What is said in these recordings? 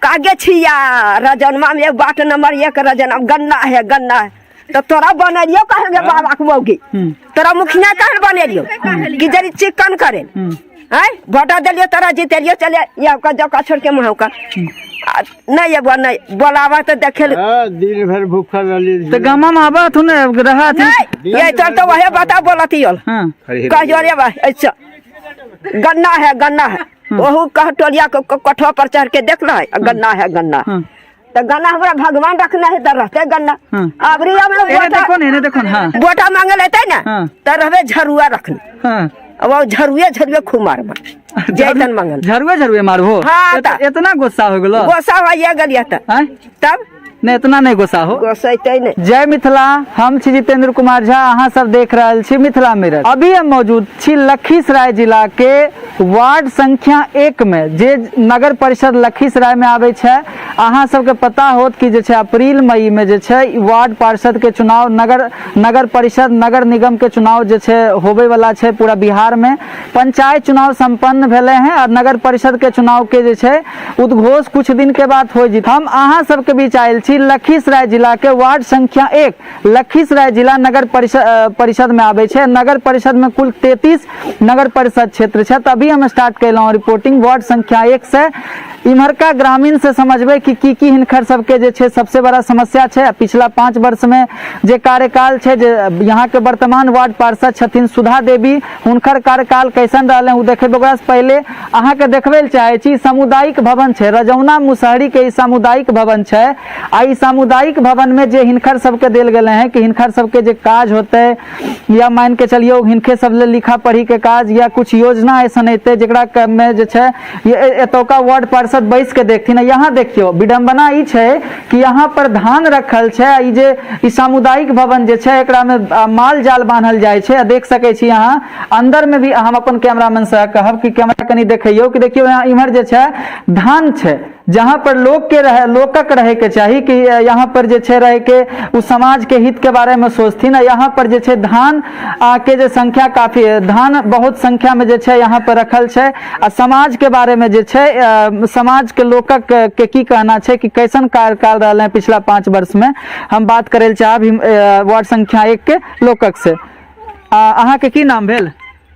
कागे छिया रजनमा में बाट नंबर 1 रजना गन्ना है गन्ना है। तो तोरा बनेलियो कहे गे बाबा के मौगी, तोरा मुखिया कहे बनेलियो कि जरी चिकन करे हैं, वोटा देलियो तोरा जीतेलियो, चले यहाँ का जौका छोड़ के मुँह का नहीं अब नहीं बोलावा तो देखे ले। हाँ, दिन भर भूखा रही। तो गामा में आबा थु ने रहा थी। नहीं ये तो वही बता बोलती हो। कहियो रे बा ऐसा गन्ना है गन्ना है, ओहू कह टोलिया के कठवा पर चढ़ के देख है गन्ना है गन्ना। तो गन्ना हमरा भगवान रखना है तो रहते गन्ना। अबरी हम लोग एने देखो ने, एने देखो ने, हाँ। बोटा मांगे लेते ना, तो रहबे झरुआ रखने। अब वो झरुए झरुए खूब मारबा। जैतन मंगल। झरुए झरुए मारबो? हाँ, त। इतना गुस्सा हो गेलो? गुस्सा हो गेलिया त। आँय? तब? नहीं, इतना नहीं गुस्सा हो। गुस्सैते नहीं। जय मिथिला, हम छी जितेंद्र कुमार झा, अहाँ सब देख रहल छी मिथिला मिरर। अभी हम मौजूद छी लखीसराय जिला के वार्ड संख्या 1 में, जे नगर परिषद लखीसराय में आबै छै। अहाँ सबके पता होत कि जे छै अप्रैल मई में जे छै वार्ड पार्षद के चुनाव, नगर परिषद नगर निगम के चुनाव जे छै होबे वाला छै। पूरा बिहार में पंचायत चुनाव संपन्न भेले हैं और नगर परिषद के चुनाव के जे छै उद्घोष कुछ दिन के बाद हो जित। हम अहाँ सबके बीच आयल छी लखीसराय जिला के वार्ड संख्या 1 लखीसराय जिला नगर परिषद में आबै छै। नगर परिषद में कुल 33 नगर परिषद क्षेत्र छै। तभी हम स्टार्ट केलहुँ रिपोर्टिंग वार्ड संख्या 1 से। इम्हरका ग्रामीण से समझबै कि की की हिनकर सबके जे छै सबसे बड़ा समस्या छै। आ पिछला 5 वर्ष में जे कार्यकाल छै, जे यहाँ के वर्तमान वार्ड पार्षद छथिन सुधा देवी, हुनकर कार्यकाल कैसन रहलै ओ देखेबै। ओकरा से पहिले अहाँके देखबै लए चाहै छी सामुदायिक भवन छै, रजौना मुसहरी के ई सामुदायिक भवन छै। आ ई सामुदायिक भवन में जे हिनकर सबके देल गेलै हैं कि हिनकर सबके जे काज होतै, या मान के चलियौ हिनके सब ले लिखा पढ़ी के काज या कुछ योजना ऐसन एतै जेकरा में जे छै ये एतौका वार्ड पार्षद बैस के देखथिन। यहाँ देखियौ विडम्बना ई छै कि यहाँ पर धान रखल छै, ई जे ई सामुदायिक भवन जे छै एकरा में माल जाल बान्हल जाइ छै। आ देख सकै छी यहाँ अंदर में भी, हम अपन कैमरामैन से कहब कि कैमरा कनी देखैयौ कि देखियौ यहाँ इम्हर जे छै धान छै, जहाँ पर लोक के रहे, लोकक रहे के चाही कि यहाँ पर जे छै रहे के उ समाज के हित के बारे में सोचथिन। आ यहाँ पर जे छै धान के जे संख्या काफी है, धान बहुत संख्या में जे छै यहाँ पर रखल छै। आ समाज के बारे में जे छै, समाज के लोकक के की कहना छै कि कैसन कार्यकाल रहल है पिछला 5 वर्ष में, हम बात करे लए चाहब वार्ड संख्या 1 के लोकक से। अहाँ के की नाम भेल?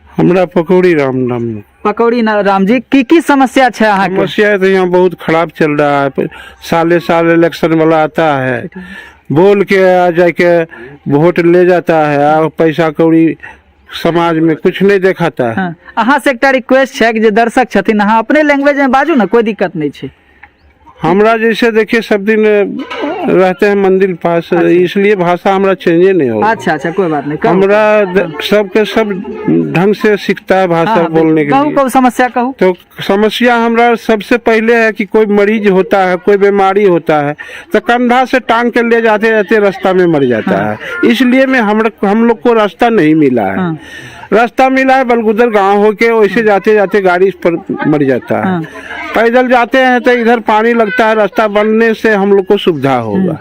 हमरा पकौड़ी राम नाम। पकौड़ी राम जी, की की समस्या छै अहाँ के? समस्या तो यहाँ बहुत खराब चल रहा है। साले साल इलेक्शन वाला आता है, बोल के आ जाके वोट ले जाता है और पैसा कौड़ी समाज में कुछ नहीं दिखाता है। हाँ, अहाँ से एकटा रिक्वेस्ट छै कि जे दर्शक छथिन अहाँ अपने लैंग्वेज में बाजू ना, कोई दिक्कत नहीं छै। हमरा जैसे देखिए सब दिन रहते हैं मंदिर पास, इसलिए भाषा हमरा चेंजे नहीं हो। अच्छा अच्छा, कोई बात नहीं, कहू। हमरा सबके सब ढंग से सीखता है भाषा बोलने के कहू, लिए। कहू समस्या कहू। तो समस्या हमरा सबसे पहले है कि कोई मरीज होता है, कोई बीमारी होता है तो कंधा से टांग के ले जाते जाते रास्ता में मर जाता है। इसलिए में हम लोग को रास्ता नहीं मिला है। रास्ता मिला है बलगुदर गांव होके वैसे जाते जाते गाड़ी पर मर जाता है। पैदल जाते हैं तो इधर पानी लगता है, रास्ता बनने से हम लोग को सुविधा होगा।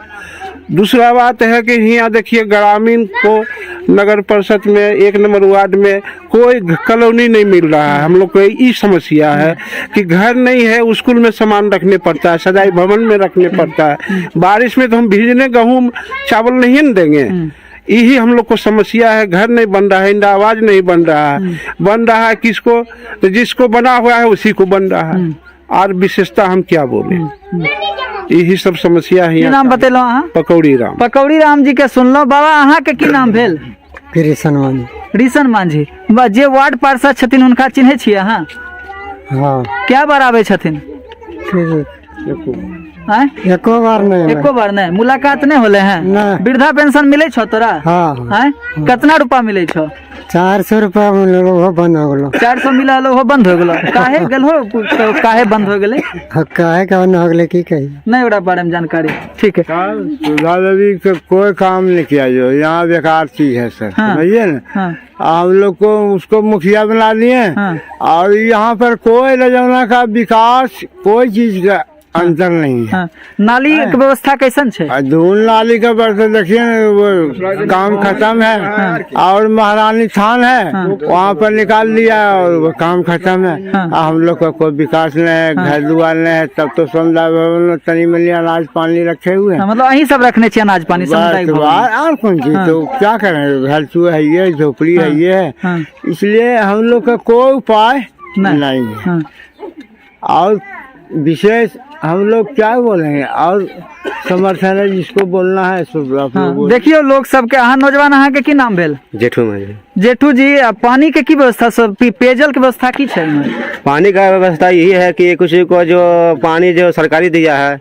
दूसरा बात है कि यहाँ देखिए ग्रामीण को नगर परिषद में 1 नंबर वार्ड में कोई कॉलोनी नहीं मिल रहा है। हम लोग को ये समस्या है कि घर नहीं है, स्कूल में सामान रखने पड़ता है, सजाई भवन में रखने पड़ता है। बारिश में तो हम भीजने गेहूँ चावल नहीं न देंगे। यही हम लोग को समस्या है। घर नहीं बन रहा है, इंदिरा आवास नहीं बन रहा है। बन रहा है किसको, तो जिसको बना हुआ है उसी को बन रहा है। और विशेषता हम क्या बोले, यही सब समस्या है। की नाम बतेलहुँ अहाँ? पकौड़ी राम। पकौड़ी राम जी के सुनलहुँ। बाबा अहाँ के की नाम भेल? कृष्ण मांझी। ऋषण मांझी। जे वार्ड पार्षद छथिन हुनका चिन्है छियै अहाँ? हाँ। क्या बार आबै छथिन? आँय? एको बार नहीं। एको बार नहीं, मुलाकात नहीं होले हैं? नहीं। वृद्धा पेंशन मिले छो तोरा? हाँ। आँय? कितना रुपा मिले छो? 400 रुपया मिलल, ओहो बंद हो गेलो। 400 मिलल, ओहो बंद हो गेलो। काहे गेल हो, काहे बंद हो गेले? हाँ, काहे के बंद हो गेले की कही? नहीं ओकरा बारे में जानकारी। ठीक है। सुधा देवी के कोई काम नहीं किया, जो यहाँ बेकार चीज है सर, समझिए ना। हम लोग को उसको मुखिया बना दिए और यहाँ पर कोई रजौना का विकास कोई चीज का अंतर नहीं है। हाँ। नाली के व्यवस्था कैसन छै? और धूल नाली का बरस देखिए ना, वो काम खत्म है। और महारानी थान है, वहाँ पर निकाल लिया और वो काम खत्म है। आ हम लोग का कोई विकास नहीं है, घर द्वार नहीं है। तब तो समुदाय भवन में तनी मनी अनाज पानी रखे हुए हैं। हाँ, मतलब अहीं सब रखने छियै अनाज पानी बस सामुदायिक भवन में। और कौन चीज तो क्या करें, घर चूहे है, ये झोपड़ी है, ये है। इसलिए हम लोग का कोई उपाय नहीं। नहीं है। और विशेष हम लोग क्या बोलेंगे, और समर्थन है जिसको बोलना है सो आप लोग बोल। देखियौ लोक सबके। अहाँ नौजवान, अहाँके की नाम भेल? जेठू मांझी। जेठू जी, आ पानी के की व्यवस्था सब, पेयजल के व्यवस्था की छै एहिमे? पानी का व्यवस्था यही है कि कुछ को जो पानी जो सरकारी दिया है,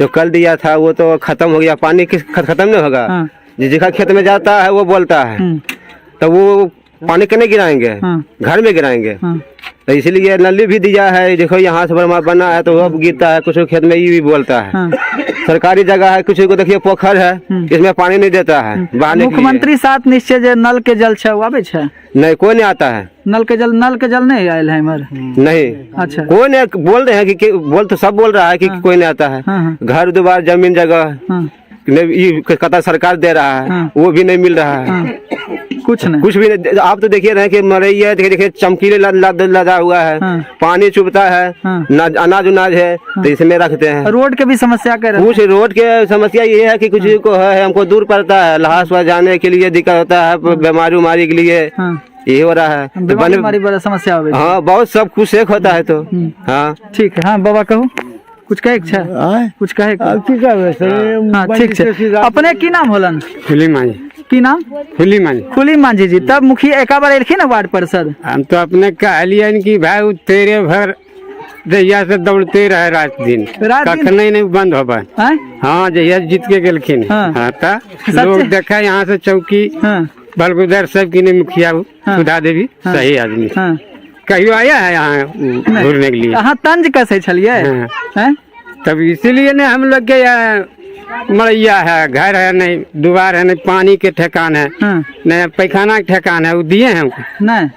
जो कल दिया था वो तो खत्म हो गया। पानी किस खत्म नहीं होगा। जिसका खेत में जाता है वो बोलता है, तो वो पानी के नहीं गिराएंगे, घर में गिराएंगे। तो इसलिए नली भी दिया है, देखो यहाँ से बना बना है तो वो गिरता है, कुछ खेत में ये भी बोलता है। सरकारी जगह है, कुछ को देखिए पोखर है, इसमें पानी नहीं देता है बहाने के लिए। मुख्यमंत्री साथ निश्चय जे नल के जल छै ओ आबै छै? नहीं, कोई नहीं आता है। नल के जल, नल के जल नहीं आयल है इमहर? नहीं। कोई नहीं बोल रहे हैं कि बोल तो सब बोल रहा है कि कोई नहीं आता है। हाँ, हाँ। घर द्वार जमीन जगह नहीं, ये कता सरकार दे रहा है, वो भी नहीं मिल रहा है। कुछ नहीं। कुछ भी नहीं। आप तो देखिए रहे हैं कि मरई है, देखिए देखिए चमकीले लदा हुआ है, पानी चुभता है, ना अनाज उनाज है तो इसमें रखते हैं। रोड के भी समस्या कह रहे। कुछ रोड के समस्या ये है कि कुछ को है, हमको दूर पड़ता है, लहास वहास जाने के लिए दिक्कत होता है, बीमारी उमारी के लिए ये हो रहा है। तो बीमारी उमारी बड़ा समस्या होवे छै। हाँ, बहुत सब कुछ एक होता है तो हाँ। ठीक है। हाँ बाबा, कहू, कुछ कहे के छै? आँय? कुछ कहे के? अब की करबै सर? हाँ, ठीक छै। अपने की नाम होलन? फुली मांझी। की नाम? फुली मांझी। खुली मांझी जी, तब मुखिया एका बार एलखिन ना वार्ड परिषद? हम तो अपने कहलियन कि भाई वो तेरे भर जहिया से दौड़ते रहे रात दिन, रात दिन? कखने नहीं बंद होबे। आँय? हाँ, जहिया जीत के गेलखिन। हाँ, ता सच्चे? लोग देखा यहाँ से चौकी बलगुदर सब की नहीं मुखिया सुधा देवी सही आदमी। कहियो आया है यहाँ घूरने के लिए? अहाँ तंज कसै छलियै? हाँ। हैं? तब इसीलिए ने हम लोग के यहाँ मड़ैया है, घर है नहीं, दुआर है नहीं, पानी के ठेकान है, नहीं पैखाना के ठेकान है, वो दिए हैं हमको? नहीं।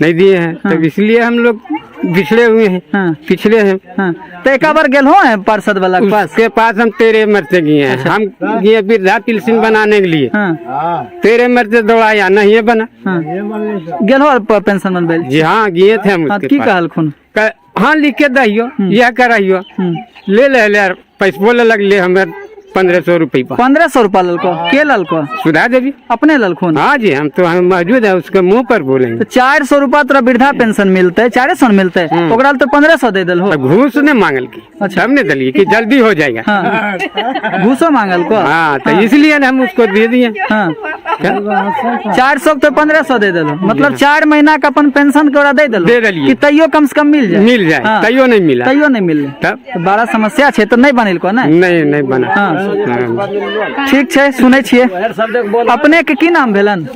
नहीं दिए हैं। तब इसलिए हम लोग बिछड़े हुए हैं, पिछड़े हैं। तो एक बार गेल हो है पार्षद वाला के पास? उसके पास हम तेरे मरते गए हैं। हम गए वृद्धा पेंशन बनाने के लिए, तेरे मरते दौड़ाया नहीं है बना। गेल हो पेंशन बनबै? जी हाँ, गए थे हम उसके की पास। कहलखुन? हाँ, लिख के दहियो, यह कराइयो, ले ले ले, पैसो ले लगले हमें 1500 रुपये। 1500 रुपया ललको? के ललको? सुधा देवी। अपने ललखुन? हाँ जी, हम तो हम मौजूद है, उसके मुंह पर बोलेंगे। तो 400 रुपया तोरा वृद्धा पेंशन मिलते, 400 मिलते, ओकरा तो 1500 दे दल हो। तो घूस ने मांगल की, तब ने दलिए कि जल्दी हो जाएगा। घूसो मांगल को? हाँ, तो इसलिए ना हम उसको दे दिए। 400 तो 1500 दे दल, मतलब 4 महीना का अपन पेंशन के ओकरा दे दल। दे देलिए। कि तैयो कम से कम मिल जाए। मिल जाए। तैयो नहीं मिला। तैयो नहीं मिले। तब? तो बड़ा समस्या छै, तो नहीं बनेलको ने? नहीं, नहीं बना। ठीक छै, सुनै छियै। अपने के की नाम भेलन?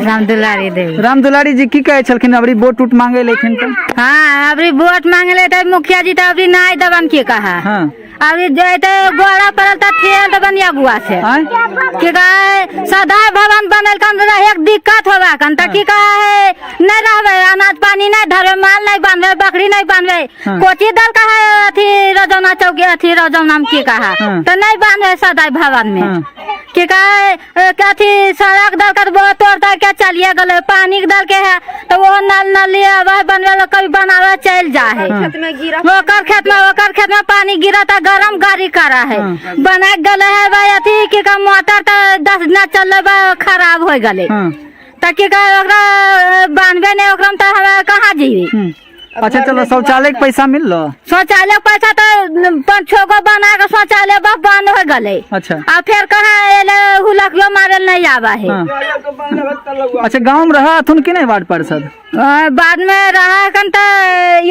राम दुलारी देवी। राम दुलारी जी, की कहै छलखिन अबरी वोट उट मांगे लेखिन तऽ? हाँ, अबरी वोट मांगे ले तो मुखिया जी तो अबरी नहीं दबन की कहा। अभी जैते गोड़ा पड़ल तो ठेल दबन अगुआ से। आँय? की कहे सदा भवन बनल कन रहे एक दिक्कत होगा कन तो की कहे नहीं रहबे, अनाज पानी नहीं धरबे, माल नहीं बांधबे, बकरी नहीं बांधबे। कोची दल कहा अथी रोजाना चौकी अथी रोजाना में की कहा तो नहीं बांधबे सदाई भवन में। की कहे अथी सड़क दल के बहुत तोड़ ताड़ के चलिए गए, पानी के दल के है तो वो नल नली आवे बनवे ला कभी बनावे चल जा है। ओकर खेत में, ओकर खेत में पानी गिरता, गरम गाड़ी करा है। बना गले है भाई अथी की का मोटर तो 10 दिन चल खराब हो गले। तो की कहे ओकरा बांधबे नहीं ओकरा में तो हमें कहाँ जीवी। अच्छा चलो, शौचालय के पैसा मिललो? शौचालय के पैसा तो 5-6 गो बना के शौचालय बस बंद हो गले। आ फिर कहाँ एले हुलकियो मारे नहीं आवा है। अच्छा, गाँव में रहा अथुन की नहीं वार्ड पार्षद? बाद में रहा कन तो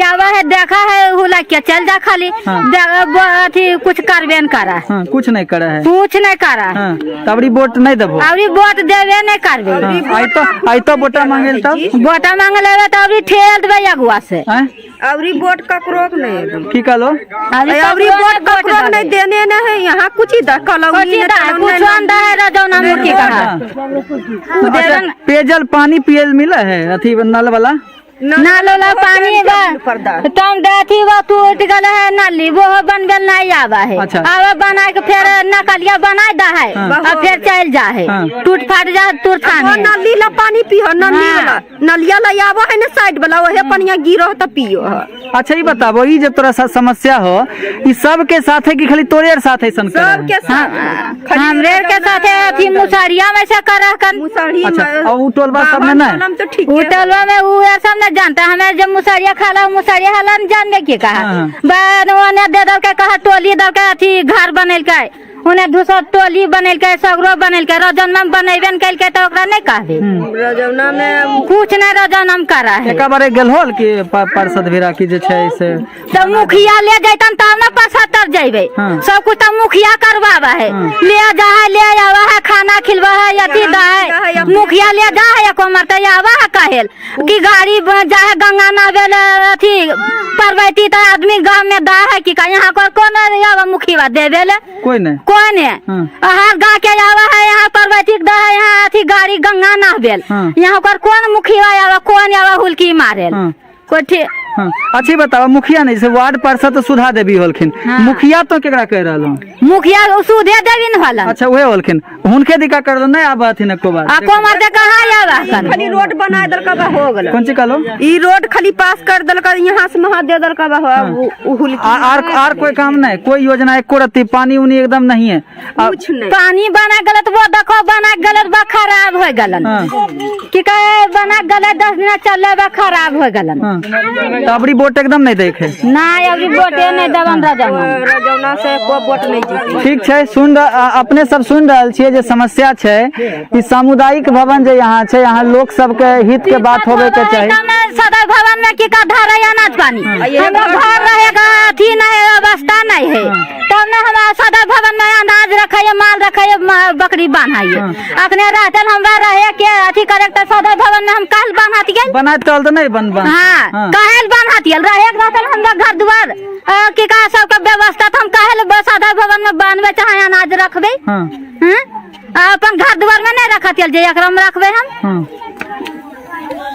आवा है, देखा है हुलकिया चल जा खाली। अथी कुछ करबे नहीं करा। कुछ नहीं करा है। कुछ नहीं करा है। तबरी वोट नहीं देबो? अबरी वोट देबे नहीं करबे। आई तो वोटा मांगे तब? वोटा मांगे लेबे तो अबरी ठेल देबे अगुआ से। आँय? अबरी वोट ककरो के नहीं एकदम। की कहलो? अबरी वोट ककरो के नहीं देने नहीं है, यहाँ कुछ ही दा, कलौनी कुछ ही ने दा, तलौनी कुछ ने अंदर है, रजौना मुखी कहा। अच्छा, पेयजल पानी पियल मिले है अथी नल वाला? नाल वाला पानी बा तम अथी बा टूट गल है नाली वो बनबे नहीं आवा है। अच्छा। आवा बना के फिर नकलिया बना दा है हाँ। और फिर चल जा है। हाँ। टूट फाट जा टूट वो थाने। नली ला पानी पियो, नली हाँ। वाला नलिया ला आवा है ना साइड वाला, ओहे पनिया गिरो त पियो है। अच्छा ई बताबो, ई जब तोरा साथ समस्या हो ई सबके साथ है कि खाली तोरे आर साथ ऐसन करे? सबके साथ। हमरे के साथे अथी मुसहरिया में से कर कन। मुसहरी। अच्छा, और उ टोलबा सब में नहीं? तो ठीक है। होटलवा में उ यार सब न जानता, हमें जब मुसहरिया खाला मुसहरिया खाला न जानबे के कहा। हाँ। बाद ओने दे दल के कहा टोली दल के अथी घर बनेलकै, उन्हें दूसर टोली बनेलकै, सगरो बनेलकै, रजनमा में बनेबे न केलकै त ओकरा नहीं कहबे। रजौना में कुछ नहीं रजौना में करा है। एका बार गेल होल कि पार्षद भिरा की जे छै से? तो मुखिया ले जैतन तब न प्रसाद तब जैबे। हाँ। सब कुछ तो मुखिया करवावा है। हाँ। ले जा है, ले आवा है, खाना खिलवा है, अथी दा है, मुखिया ले जा है एको मरते आवा है कहेल कि गाड़ी जा है गंगा नहावे ले अथी परवैती तो आदमी गांव में दा है कि का यहाँ पर कौन आवा मुखिया देवे ले? कोई नहीं। कौन है? हाँ। हर गाँव के आवा है यहाँ परवैती दा है, यहाँ अथी गाड़ी गंगा नहावेल। हाँ। यहाँ पर कौन मुखिया आवा, कौन आवा हुलकी मारेल? हाँ। कोई ठीक। हाँ। अच्छी बताओ, मुखिया नहीं जैसे वार्ड पार्षद तो सुधा देवी होलखिन। हाँ। मुखिया तो केकरा कह रहल हो? मुखिया सुधे देवी न होलन। अच्छा उहे होलखिन, हुनके दिका कर दो नहीं आब हथिन एको बार। आ को मरते कहाँ आवा कन? खाली रोड बना देलका बा हो गेल। कौन चीज कहलो? ई रोड खाली पास कर देलका, यहाँ से वहाँ दे देलका बा हो, उ हुलकी। आर कोई काम नहीं, कोई योजना एको रत्ती पानी उनी एकदम नहीं है। कुछ नहीं। पानी बना गलत वो देखो बना गलत बा खराब हो गलन। हाँ। की कहे बना गलत 10 दिन चले बा खराब हो गलन। हाँ। तो अबरी वोट एकदम नहीं देखे? ना अभी वोटे नहीं देवन रजौना। रजौना से को वोट नहीं जीती। ठीक छै, सुन अपने सब सुन रहल छियै जे समस्या छै ई सामुदायिक भवन जे यहाँ छै, यहाँ लोक सबके हित के बात होबे के चाही। सदर भवन में की का धरे अनाज पानी, हमरा घर रहेगा अथी नहीं है, अवस्था नहीं है, तब न हमरा सदर भवन में अनाज रखे, माल रखे, बकरी बान्हाइए। अखने रहते हमरा रहे के अथी करे के सदर भवन में हम काल बान्हतियै। बनाइत रहल तऽ नहीं बन बन। हाँ, काहे बान्हतियै? रहे के रहते हमरा घर दुआर की का सबके व्यवस्था, तो हम काहे सदर भवन में बान्हबे चाहे अनाज रखबे? हाँ। अपन घर दुआर में नहीं रखतियै जे एकरा में रखबे हम। हाँ।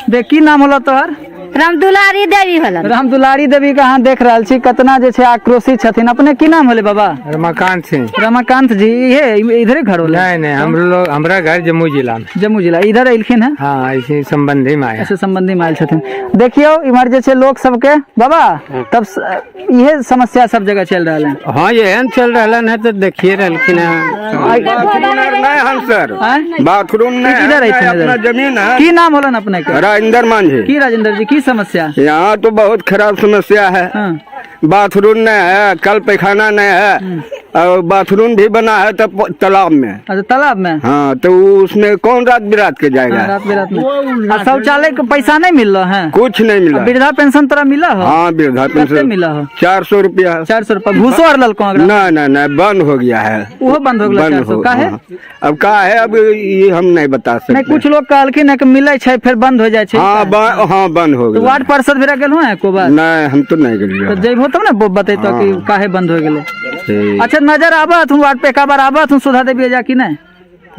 देख की नाम होलो तोहर? रामदुलारी देवी होलन। रामदुलारी देवी के अहाँ देख रहल छी कतना जे छै आक्रोशित छथिन। अपने की नाम होले बाबा? रमाकांत सिंह। रमाकांत जी, ये इधरे घर होले? नहीं नहीं, हम लोग हमरा घर जम्मू जिला में। जम्मू जिला, इधर एलखिन है? हाँ, ऐसे संबंधी में आया। ऐसे संबंधी में आयल छथिन। देखियो इम्हर जे छै लोक सबके बाबा, तब इहे समस्या सब जगह चल रहल है। हाँ ये चल रहल है तो देखिए रहलखिन है। नहीं हम सर, आँय? बाथरूम नहीं इधर है, अइथिन, इधर। अपना जमीन है। की नाम होलन अपने के? राजेंद्र मांझी। की राजेंद्र जी की समस्या? यहाँ तो बहुत खराब समस्या है। हाँ। बाथरूम नहीं है, कल पैखाना नहीं है, और बाथरूम भी बना है तो तालाब में। अच्छा तालाब में? हाँ, तो उसमें कौन रात बिरात के जाएगा? हाँ, रात बिरात में। आ शौचालय के पैसा नहीं मिल रहा है? कुछ नहीं मिला। वृद्धा पेंशन तोरा मिला हो? हाँ वृद्धा कते पेंशन मिला हो? 400 रुपया। 400 रुपया। घूसो आर ललको ओकरा? ना ना ना, बंद हो गया है। ओहो बंद हो गेलो? बंद 400 हो काहे? हाँ। अब का है, अब ये हम नहीं बता सकते। नहीं कुछ लोग कहलखिन है कि मिले छै फिर बंद हो जाइ छै। हाँ हाँ बंद हो तो गया। वार्ड पार्षद भी गेल हो एको बार? नहीं हम तो नहीं गेलियै। तो जइबहो तब ने बतेतो कि काहे बंद हो गेलै। ठीक। अच्छा नजर आबत हूँ वार्ड पे एक बार आबत हूँ सुधा देवी जा कि नहीं?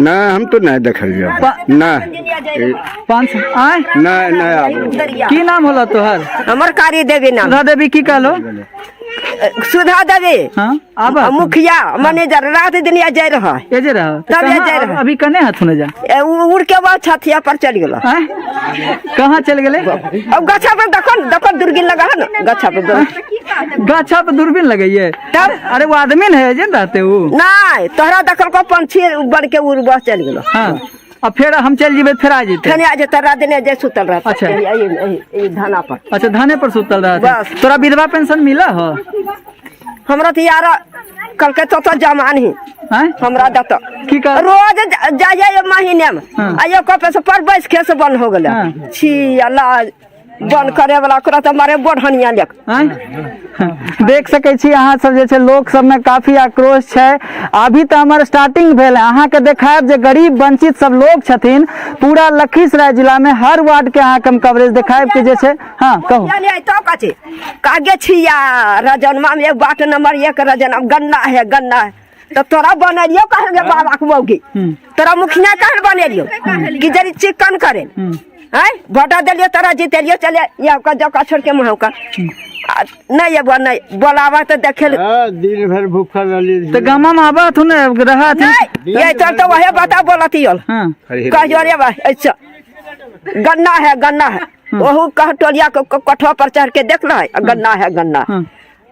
नहीं हम तो नहीं देखलियै। नहीं 5 आय नहीं नहीं आबो। की नाम होला तोहर? हमर कारी देवी नाम। सुधा देवी की कहलो? सुधा देवी। हाँ आबत। मुखिया मैनेजर रात दिन या जाय रहा। ए जे रहा। तब ये जाय रहा। अभी कने हथुन जा? उड़ के बाद छतिया पर चल गेलो। आय? कहाँ चल गेले? अब गाछा पर देखो न, देखो दूरबीन लगा है ना गाछा पर। गाछा पर दूरबीन लगैये? तब? अरे वो आदमी न है जे रहते वो। नहीं तोहरा देखल को पंछी बन के उड़ बस चल गेलो। हाँ अब फिर हम चल जेबे फिर आ जेते। फिर आ जेते, रात दिन जे सुतल रहता। अच्छा। ये धाना पर। अच्छा धाने पर सुतल रहता। बस। तोरा विधवा पेंशन मिला हो? हमरा तो यार कल के तो जमा नहीं। हैं? हमरा दत। की कर? रोज जाइए महीने में। हाँ। आ एको पैसा पर बैस के से बंद हो गेलै। हाँ। छी अल्लाह बंद करे वाला ओकरा तो मारे बढ़निया लेक। हैं? देख सकै छी अहाँ सब जे छै लोक सब में काफी आक्रोश छै। अभी तऽ हमर स्टार्टिंग भेल है, अहाँ के देखायब जे गरीब वंचित सब लोग छथिन पूरा लखीसराय जिला में हर वार्ड के अहाँ के हम कवरेज देखायब के जे छै। हाँ कहू। तो कथी कागे छिया रजनमा में वार्ड नंबर 1 रजनमा गन्ना है गन्ना है, तो तोरा बनेलियो कहल गे बाबा के मौगी, तोरा मुखिया कहल बनेलियो कि जरी चिकन करे। आय वोटा देलियो तोरा जीतेलियो चले यहाँ का जौका छोड़ के मुँह का आ, नहीं अब नहीं बोलावा तो देखे ले। हाँ, दिन भर भूखा रही तऽ गामा मे आबऽ हथुन ने रहऽ हथिन नहीं ये चल तो वही बता बोलती हल हाँ कहियो रे भाई ऐसा गन्ना है गन्ना है ओहू कह टोलिया के कठुआ पर चढ़ के देख है गन्ना है गन्ना हाँ।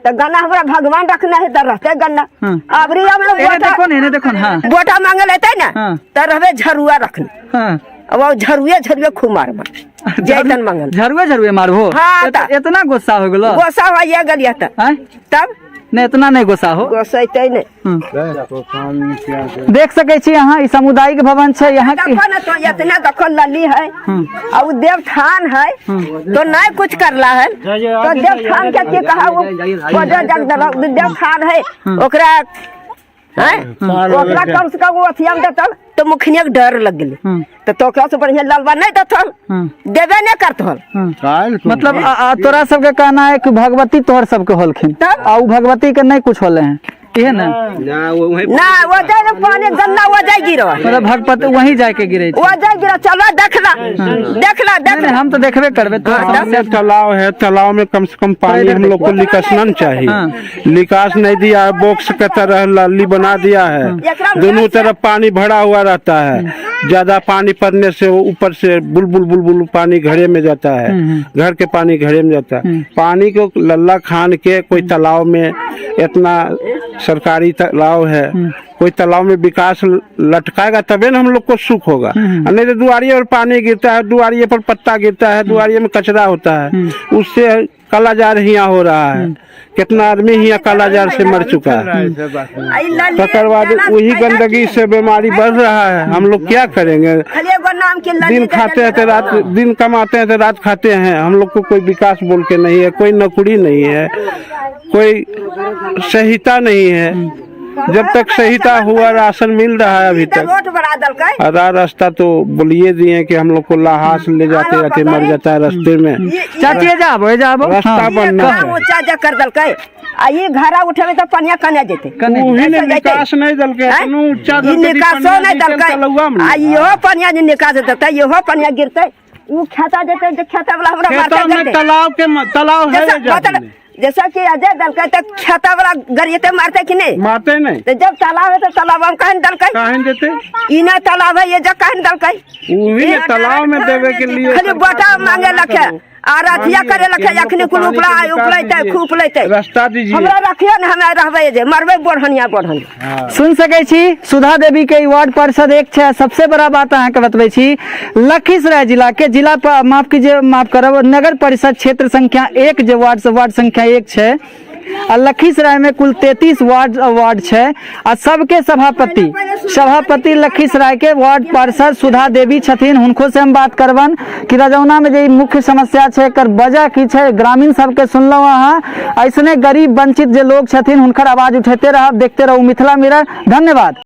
तो गन्ना हमरा भगवान रखना है तो रहते गन्ना हाँ। अबरी हम लोग एने बोटा देखो ने एने देखो ने हाँ बोटा मांगे लेते ना हाँ। तो रहबे झरुआ रखने हाँ अब वो झरुए झरुए खूब मारबा जैतन मंगल झरुए झरुए मारबो हाँ, तऽ। इतना गुस्सा हो गेलो गोसा होइए गेलियै तऽ आँय? तब नहि इतना नहि गुस्सा हो गोसैते नहि हम्म। देख सकै छी अहाँ ई सामुदायिक भवन छै यहाँ के देखो ना तो इतना देखो लली है और उ देवठान है तो नहीं कुछ करला है तो देवठान के की कहा वो बजर जग देलक देवठान है ओकरा हैं ओकरा कम से कम अथिया में देतल तो मुखिया के डर लग गेलै तो तोकरा से बढ़िया ललबा नहीं देतल देबे नहीं करतल मतलब तोरा सबके कहना है कि भगवती तोहर सबके होलखिन तब? आ उ भगवती के नहीं कुछ होले हैं इहे ना ना वो वहीं ना वो जाए ना पानी गन्ना वो जाए गिरो मतलब भगवती वहीं जाके गिरे छै वो जाए गिरो चलो देखला देखला नहीं, नहीं, देखला हम तो देखबे करबे तोहर सामने तालाब है, तालाब में कम से कम पानी हम लोग को निकसना न चाहिए। हाँ। निकास नहीं दिया है, बॉक्स के तरह लाली बना दिया है, दोनों तरफ पानी भरा हुआ रहता है। ज्यादा पानी पड़ने से वो ऊपर से बुलबुल बुलबुल पानी घरे में जाता है, घर के पानी घरे में जाता है। पानी को लल्ला खान के कोई तालाब में, इतना सरकारी तालाब है, कोई तालाब में विकास लटकाएगा तभी ना हम लोग को सुख होगा। नहीं तो दुआरिये पर पानी गिरता है, दुआरिये पर पत्ता गिरता है, दुआरिये में कचरा होता है, उससे कालाजार हियाँ हो रहा है। कितना आदमी हियाँ कालाजार से मर चुका है। आई लली तकर बाद वही गंदगी से बीमारी बढ़ रहा है। हम लोग क्या करेंगे? खाली एगो नाम के लली दिन खाते हैं तो रात, दिन कमाते हैं तो रात खाते हैं। हम लोग को कोई विकास बोल के नहीं है, कोई नौकरी नहीं है, कोई सहिता नहीं है। जब तक सहिता हुआ राशन मिल रहा है अभी तक। रोड बना दलकै आधा रास्ता तो बोलिए दिए कि हम लोग को लाहास ले जाते जाते मर जाता है रास्ते में। चाची ए जाबो ए जाबो रास्ता हाँ। बनना काम है। ऊंचा जे कर दलकै आ ई घरा उठेबै तऽ पनिया कने जेतै कने वही ने ऐसे जैते। निकास नहीं दलके हैं? एतनो ऊंचा ई दलके कि निकासो पनिया नहीं निकल दलकै तलौआ में। आ इहो पनिया जे निकास देतै इहो पनिया गिरतै उ खेता जेतै जे खेता वाला हमरा खेता मारते में करतै। तालाब के तालाब है जैसा जाति मतलब में। जैसा कि अजय दलकै तऽ खेता वाला गरिएते मारते कि नहीं? मारते नहीं। तो जब तालाब है तो तालाब हम कहन दलकै काहे देते? ई ना तालाब है ये जब कहन दलकै वही ने तालाब में देवे के लिए खाली बटा मांगे लखे आ रथिया करे लखे अखनी कुल उपला उपलैते खूब उपलैते रास्ता दीजिए। हमरा रखियो ने हमरा रहबै जे मरबै बढ़निया बढ़निया। सुन सकै छी सुधा देवी के ई वार्ड पार्षद एक छै। सबसे बड़ा बात अहाँके बतबै छी लखीसराय जिला के जिला माफ कीजिए माफ करब नगर परिषद क्षेत्र संख्या 1 जे वार्ड संख्या 1 छै आ लखीसराय में कुल 33 वार्ड छै आ सबके सभापति लखीसराय के वार्ड पार्षद सुधा देवी छथिन। हुनको से हम बात करबन कि रजौना में जे ई मुख्य समस्या छै एकर वजह की छै। ग्रामीण सबके सुनलहुँ अहाँ, ऐसने गरीब वंचित जे लोग छथिन हुनकर आवाज उठेते रहब। देखते रहू मिथिला मिरर। धन्यवाद।